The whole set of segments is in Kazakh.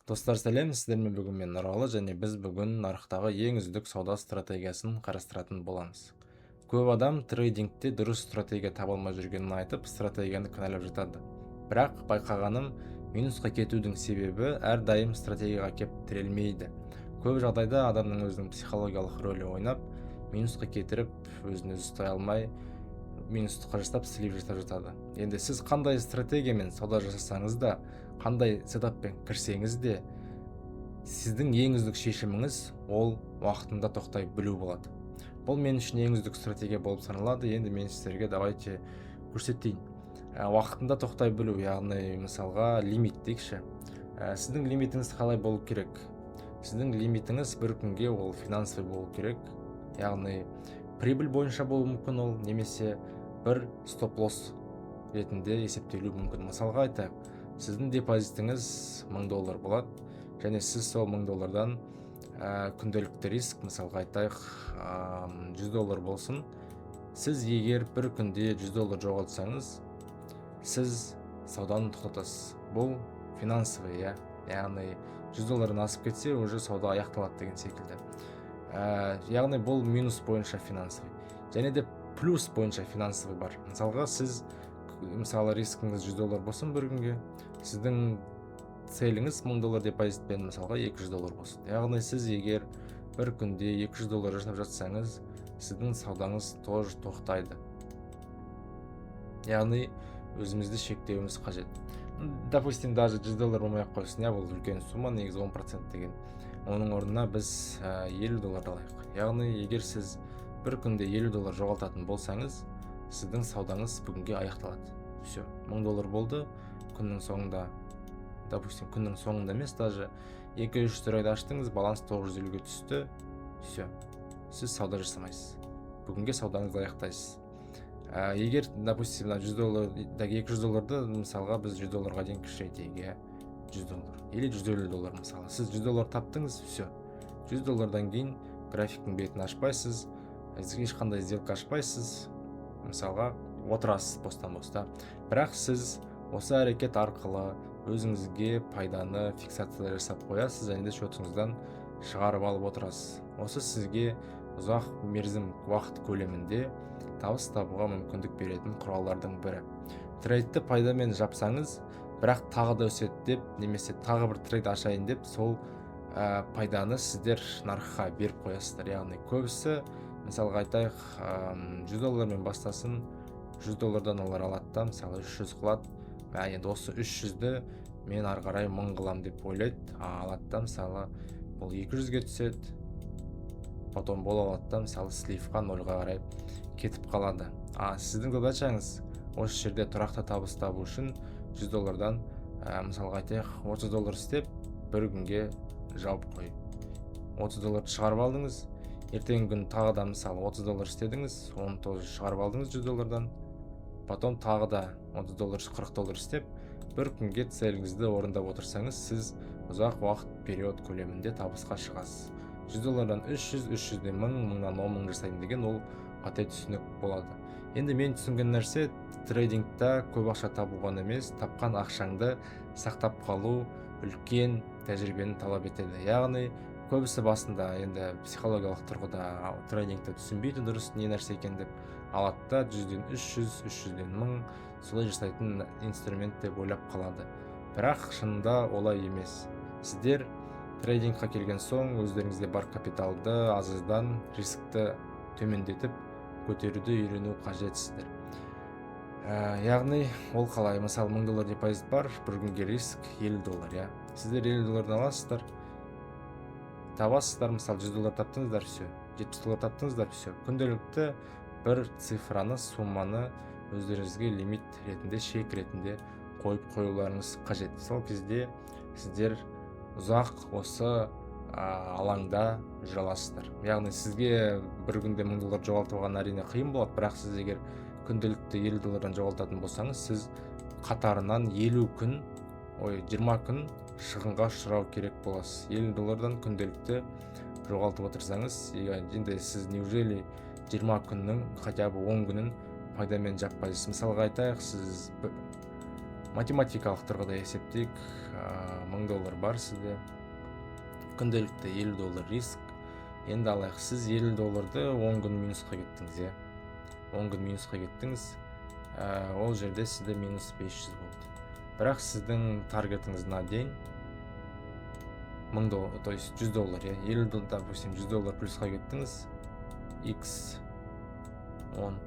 Достар, сәлем! Сіздермен бүгін мен, Нұралы, және біз бүгін нарықтағы ең үздік сауда стратегиясын қарастыратын боламыз. Көп адам трейдингте дұрыс стратегия таба алмай жүргенін айтып, стратегияны кінәлап жатады. Бірақ байқағаным, минусқа кетудің себебі әрдайым стратегияға кеп тірелмейді. Көп жағдайда адамның өзінің психологиялық рөлі ойнап, минусқа кетіріп, өзін өзі ұстай алмай, минусқа жасап, слив жасап жатады. Енді сіз қандай стратегиямен сауда жасасаңыз да, қандай сетаппен кірсеңіз де, сіздің ең үздік шешіміңіз ол уақытында тоқтай білу болады. Бұл мен үшін ең үздік стратегия болып саналады. Енді мен сіздерге, давайте, көрсетейін. Уақытында тоқтай білу, яғни мысалға, лимит дейікші. Сіздің лимитіңіз қалай болу керек? Сіздің лимитіңіз бір күнге ол финансовый болу керек, яғни прибыль бойынша болуы мүмкін ол немесе бір стоп лосс ретінде есептелуі мүмкін. Мысалға айтайық, сіздің депозитіңіз 1000 доллар болады және сіз сол 1000 доллардан күнделікті риск, мысалға айтайық, 100 доллар болсын. Сіз егер бір күнде 100 доллар жоғалтсаңыз, сіз сауданы тоқтатасыз. Бұл финансовый, иә, яғни 100 доллардан асып кетсе, уже сауда аяқталады деген секілді. Яғни бұл минус бойынша финансовый. Және де плюс бойынша финансовый бар. Мысалға, сіз, мысалы, рискіңіз 100 доллар болсын бір күнге, сіздің целіңіз 1000 доллар депозитпен, мысалға, 200 доллар болсын. Яғни сіз егер бір күнде 200 доллар жасап жатсаңыз, сіздің саудаңыз тоже тоқтайды. Яғни өзімізді шектеуіміз қажет. Допустим, даже 100 доллар болмай ақ қойсын, иә, бұл үлкен сумма негізі, 10% деген. Оның орнына біз 50 долларды алайық. Яғни егер сіз бір күнде 50 доллар жоғалтатын болсаңыз, сіздің саудаңыз бүгінге аяқталады. Все, 1000 доллар болды күннің соңында, допустим, күннің соңында емес, даже 2-3 трейд аштыңыз, баланс 950-ге түсті, все, сіз сауда жасамайсыз, бүгінге саудаңызды аяқтайсыз. Егер, допустим, мына 100 доллар, 200 долларды, мысалға, біз 100 долларға дейін кішірейтейік, иә, 100 доллар или 150 доллар. Мысалы, сіз 100 доллар таптыңыз, все, 100 доллардан кейін графиктің бетін ашпайсыз, ешқандай сделка ашпайсыз, мысалға, отырасыз бостан боста. Бірақ сіз осы әрекет арқылы өзіңізге пайданы фиксация жасап қоясыз және де счетыңыздан шығарып алып отырасыз. Осы сізге ұзақ мерзім уақыт көлемінде табыс табуға мүмкіндік беретін құралдардың бірі. Трейдті пайдамен жапсаңыз, бірақ тағы да өседі деп немесе тағы бір трейд ашайын деп, сол пайданы сіздер нарыққа беріп қоясыздар. Яғни көбісі, мысалға айтайық, 100 доллармен бастасын, 100 доллардан олар алады да, мысалы, 300 қылады. Мә, енді осы 300-ді мен ары қарай 1000 қылам деп ойлайды. Алады да, мысалы, бұл 200-ге түседі, потом бола алады да, мысалы, сливқа, нольға қарай кетіп қалады. А сіздің задачаңыз осы жерде тұрақты табыс табу үшін 100 доллардан, мысалға айтайық, 30 доллар істеп, бір күнге жауып қой. 30 долларды шығарып алдыңыз, ертеңгі күні тағы да, мысалы, 30 доллар істедіңіз, оны тоже шығарып алдыңыз 100 доллардан. Потом тағы да 30 доллар, 40 доллар істеп, бір күнге целіңізді орындап отырсаңыз, сіз ұзақ уақыт период көлемінде табысқа шығасыз. 100 доллардан 300, 300-ден 1000, 1000-нан 10 мың жасаймын деген ол қате түсінік болады. Енді мен түсінген нәрсе: трейдингта көп ақша табу ғана емес, тапқан ақшаңды сақтап қалу үлкен тәжірибені талап етеді. Яғни көбісі басында енді психологиялық тұрғыда трейдингті түсінбейді дұрыс, не нәрсе екен деп, алады да, 100-ден 300, 300-ден 1000, солай жасайтын инструмент деп ойлап қалады. Бірақ шынында олай емес. Сіздер трейдингқа келген соң, өздеріңізде бар капиталды аз аздан рискті төмендетіп көтеруді үйрену қажетсіздер. Яғни ол қалай? Мысалы, 1000 доллар депозит бар, бір күнге риск 50 доллар, иә. Сіздер 50 доллардан аласыздар, табасыздар, мысалы, 100 доллар таптыңыздар, все, 70 доллар таптыңыздар, все. Күнделікті бір цифраны, сумманы өздеріңізге лимит ретінде, шек ретінде қойып қоюларыңыз қажет. Сол кезде сіздер ұзақ осы алаңда жүре аласыздар. Яғни сізге бір күнде 1000 доллар жоғалтып алған, әрине, қиын болады. Бірақ сіз егер күнделікті 50 доллардан жоғалтатын болсаңыз, сіз қатарынан 50 күн, ой, 20 күн шығынға ұшырау керек боласыз. 50 доллардан күнделікті жоғалтып отырсаңыз, енді сіз неужели 20 күннің хотя бы 10 күнін пайдамен жаппайсыз? Мысалға айтайық, сіз Математикалық тұрғыда есептейік. 1000 доллар бар сізде, күнделікті 50 доллар риск. Енді алайық, сіз 50 долларды 10 күн минусқа кеттіңіз, иә, 10 күн минусқа кеттіңіз. Ол жерде сізде минус 500 болды, бірақ сіздің таргетіңіз на день 1000 доллар, то есть 100 доллар, иә, 50 доллар, допустим, 100 доллар плюсқа кеттіңіз, x 10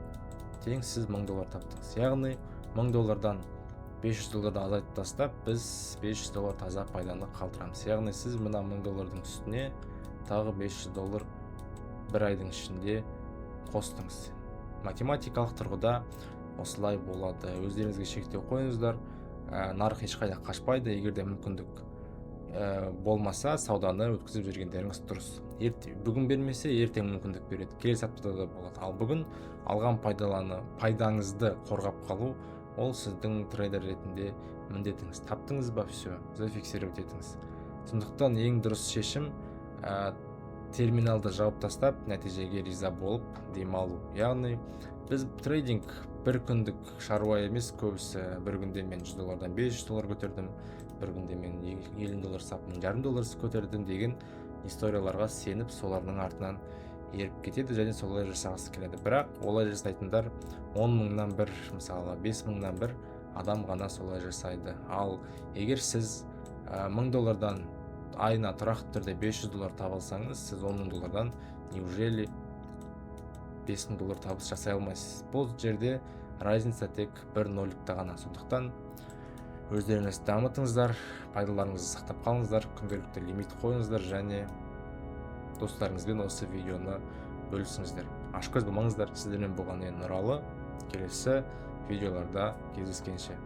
тең сіз 1000 доллар таптыңыз. Яғни 1000 доллардан 500 долларды азайтып тастап, біз 500 доллар таза пайданы қалдырамыз. Яғни сіз мына 1000 доллардың үстіне тағы 500 доллар бір айдың ішінде қостыңыз. Математикалық тұрғыда осылай болады. Өздеріңізге шектеу қойыңыздар. Нарық ешқайда қашпайды. Егер де мүмкіндік болмаса, сауданы өткізіп жібергендеріңіз дұрыс. Бүгін бермесе, ертең мүмкіндік береді, келесі аптада да болады. Ал бүгін алған пайдаңызды қорғап қалу — ол сіздің трейдер ретінде міндетіңіз. Таптыңыз ба, все, зафиксировать етіңіз. Сондықтан ең дұрыс шешім терминалды жауып тастап, нәтижеге риза болып, демалу. Яғни біз трейдинг бір күндік шаруа емес. Көбісі бір күнде мен 100 доллардан 500 доллар көтердім, бір күнде мен 50 доллар сап 1500 доллар көтердім деген историяларға сеніп, солардың артынан еріп кетеді және солай жасағысы келеді. Бірақ олай жасайтындар 10 мыңнан бір, мысалы, 5 мыңнан бір адам ғана солай жасайды. Ал егер сіз 1000 доллардан айына тұрақты түрде 500 доллар таба алсаңыз, сіз 10 мың доллардан неужели 5000 доллар табыс жасай алмайсыз? Бұл жерде разница тек бір ноликте ғана. Сондықтан өздеріңіз дамытыңыздар, пайдаларыңызды сақтап қалыңыздар, күнделікті лимит қойыңыздар және достарыңызбен осы видеоны бөлісіңіздер. Ашкөз болмаңыздар. Сіздермен болған мен, Нұралы. Келесі видеоларда кездескенше.